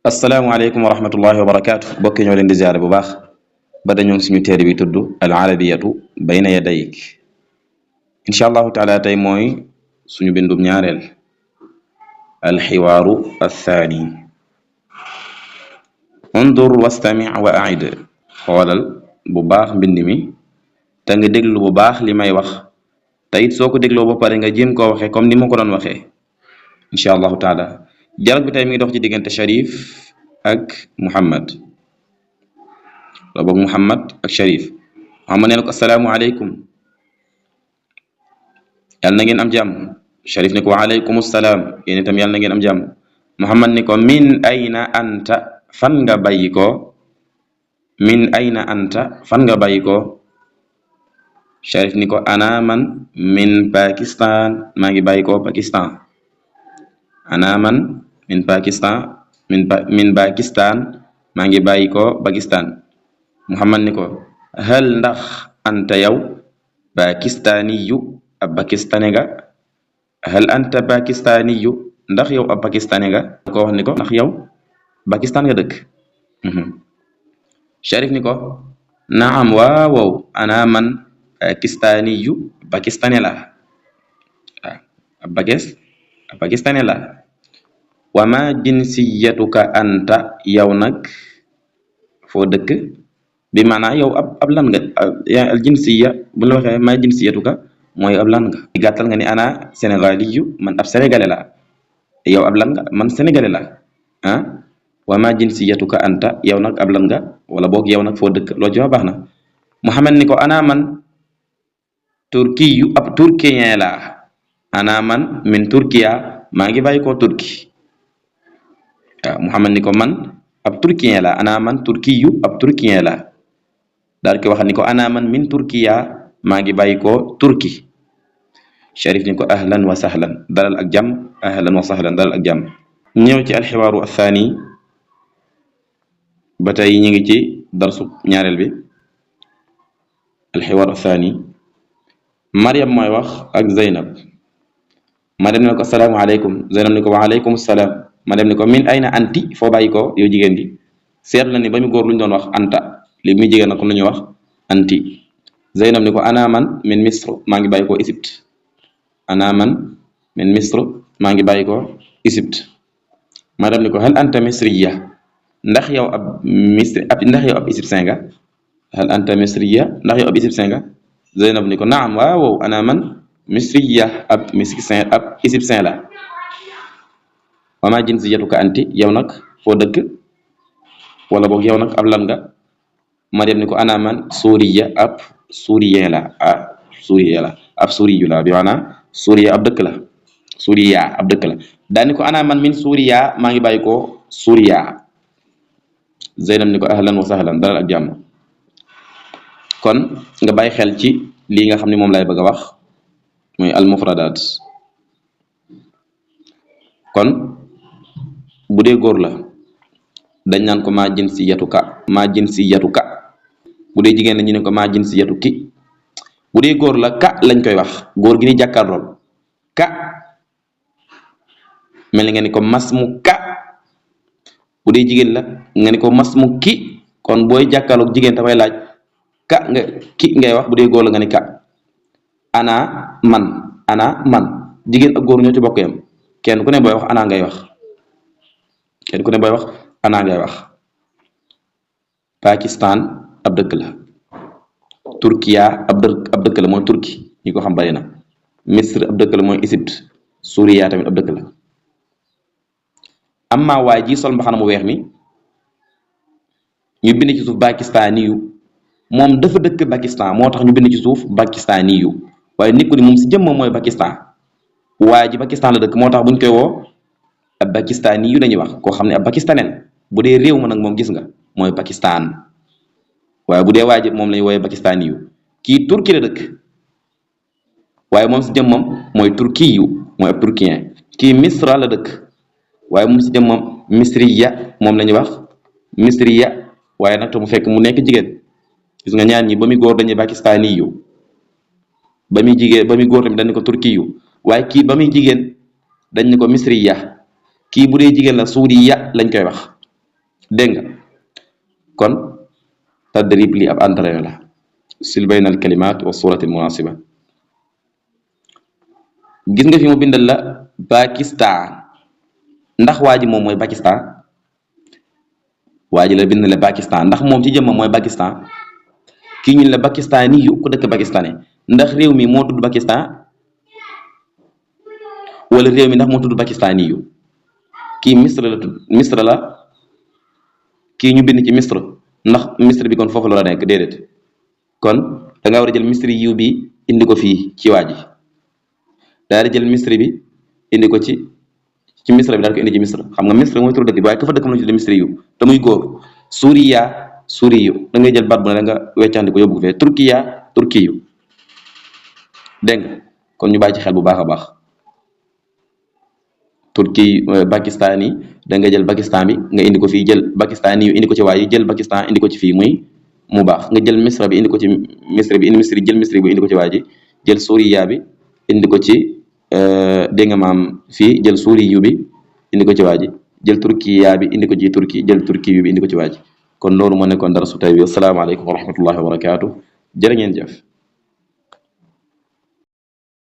asalaamaaleykum wa rahmatullahi wa barakaatu bokki ñoo leen di ziare bu baax ba dañoo ngi suñu téere bi tudd al arabiyatu bayna yadayk incha allahu taala tey mooy suñu bindum ñaareel alxiwaaru athaani undur wastami wa aid xoolal bu baax mbind mi te nga déglu bu baax li may wax te it soo ko dégloo ba pare nga jéem koo waxee comme ni ma ko doon waxee incha allahu taala dialogue bi tey mi ngi dox ci diggante Sharif ak Muhammad la boog Muhammad ak Sharif Muhammad nee na ko asalaamualeykum yàlla na ngeen am jàmm Sharif ne ko waaleykum salaam yéen itam yàlla na ngeen am jàmm Muhammad ni ko min ayna anta fan nga bàyyi ko min ayna anta fan nga bàyyi ko Sharif ni ko ana man min Pakistan maa ngi bàyyi ko Pakistan ana man min Pakistan min Pakistan maa ngi bàyyi ko Pakistan Muhammad ni ko hal ndax anta yow pakistaniyu ab pakistane nga hal anta pakistaniyu ndax yow ab pakistane nga ko wax ni ko ndax yow Pakistan nga dëkk Sharif ni ko naam waaw ana man pakistaniyu pakistane la ab pakistane la wa ma jinsiyatuka anta yow nag foo dëkk bi maanaa yow ab lan nga al jinsiya bu la waxee ma jinsiyatuka mooy ab lan nga gàttal nga ni ana sénégaliyu man ab sénégalais la yow ab lan nga man sénégalais la wa ma jinsiyatuka anta yow nag ab lan nga wala boog yow nag foo dëkk loo ci wax baax na Muhammad ni ko ana man turkiyu ab turkien la ana man min turkiya maa ngi bàyyi ko turki Muhammad ni ko man ab turkien la ana man turkiyu ab turkien la daal di ko wax ni ko ana man min turkiya maa ngi bàyyi ko turki Sharif ni ko ahlan wa sahlan dalal ak jàmm ahlan wa sahlan dalal ak jàmm ñëw ci alxiwaaru athaani ba tey ñu ngi ci darsu ñaareel bi alxiwaaru athaani Maryam mooy wax ak Zeynab Maryam ne ko asalaamaaleykum Zeynab ni ko waaleykum salaam Maryam ni ko min ayna anti foo bàyyi ko yow jigéen di seetlu na ni ba mu góor lu ñu doon wax anta li muy jigéen na ko lu ñuy wax anti Zeynab ni ko ana man min Misr maa ngi bàyyi ko Égypte ana man min Misr maa ngi bàyyi ko Égypte Maryam ni ko hal anta misriya ndax yow ab égyptien nga hal anta misriya ndax yow ab égyptien nga Zeynab ni ko naam waaw ana man misriya ab égyptien la wa ma jinsiyatuka anti yow nag foo dëkk wala boog yow nag ab lan nga Maryam ni ko ana man suuriya ab suuriyeen la ab suuriyu la bi maanaam suuriya ab dëkk la suuriya ab dëkk la daani ko ana man min suuriya maa ngi bàyyi ko suuriya Zeynab ni ko ahlan wa sahlan dalal ak jàmm kon nga bàyyi xel ci lii nga xam ne moom lay bëgg a wax muy al mufradaat kon bu dee góor la dañ naan ko maa jinsiyatuka bu dee jigéen la ñu ne ko maa jinsiyatuki bu dee góor la ka lañ koy wax góor gi ni jàkkaarlool ka mel ni nga ni ko masmu ka bu dee jigéen la nga ni ko masmu ki kon booy jàkkaarloog jigéen dafay laaj ka nga ki ngay wax bu dee góor la nga ni ka ana man jigéen ak góor ñoo ci bokk yam kenn ku ne booy wax ana ngay wax Pakistan ab dëkk la Turkiya ab dëkk la mooy Turki ñi ko xam bari na Misr ab dëkk la mooy Égypte Suuriya tamit ab dëkk la amma waay ji sol mbaxana mu weex mi ñu bind ci suuf pakistaniyu moom dafa dëkk Pakistan moo tax ñu bind ci suuf pakistaniyu waaye nit ku ni moom si jëmmam mooy Pakistan waay ji Pakistan la dëkk moo tax buñ koy woo ab pakistaniyu lañuy wax koo xam ne ab pakistaneen bu dee réew ma nag moom gis nga mooy Pakistan waaye bu dee waay ji moom lañuy wooyee pakistaniyu kii turki la dëkk waaye moom si jëmmam mooy turkiyu mooy ab turkien kii misra la dëkk waaye moom si jëmmam misriya moom la ñuy wax misriya waaye nag te mu fekk mu nekk jigéen gis nga ñaar ñi ba muy góor dañuy pakistaniyu ba muy góor tamit dañ ko turkiyu waaye kii ba muy jigéen dañ ne ko misriya kii bu dee jigéen la suuriya lañ koy wax dégg nga kon tadrib li ab entraîné la sil bayna al kalimat wa surati al munasiba gis nga fi mu bindal la Pakistan ndax waa ji moom mooy Pakistan waa ji la bind la Pakistan ndax moom ci jëmmam mooy Pakistan kii ñu la Pakistan yu ku dëkk Pakistanais ndax réew mi moo tudd Pakistan wala réew mi ndax moo tudd Pakistan yu kii Misra la tudd Misra la kii ñu bind ci Misra ndax Misra bi kon foofu la nekk déedéet kon da nga war a jël Misri yu bi indi ko fii ci waa ji daal di jël Misri bi indi ko ci Misra bi daal ko indi ci Misra xam nga Misra mooy tur dëkk bi waaye ka fa dëkk mu la tudd Misri yu te muy góor Suuriya Suuriyu da ngay jël baat bu ne da nga weccandi ko yóbbu ko fee Turkiya Turkiyu dégg nga kon ñu bàyyi ci xel bu baax a baax Turki Pakistan yi da nga jël Pakistan bi nga indi ko fii jël Pakistan yu indi ko ci waa yi jël Pakistan indi ko ci fii muy mu baax nga jël Misra bi indi ko ci Misra bi indi Misri jël Misri bi indi ko ci waa ji jël Suuriya bi indi ko ci dégg nga maam fii jël Suuriyu bi indi ko ci waa ji jël Turkiya bi indi ko ci Turki jël Turkiyu bi indi ko ci waa ji kon loolu moo nekkoon dara su tey bi asalaamaaleykum wa rahmatullahi wa barakaatu jërë ngeen jëf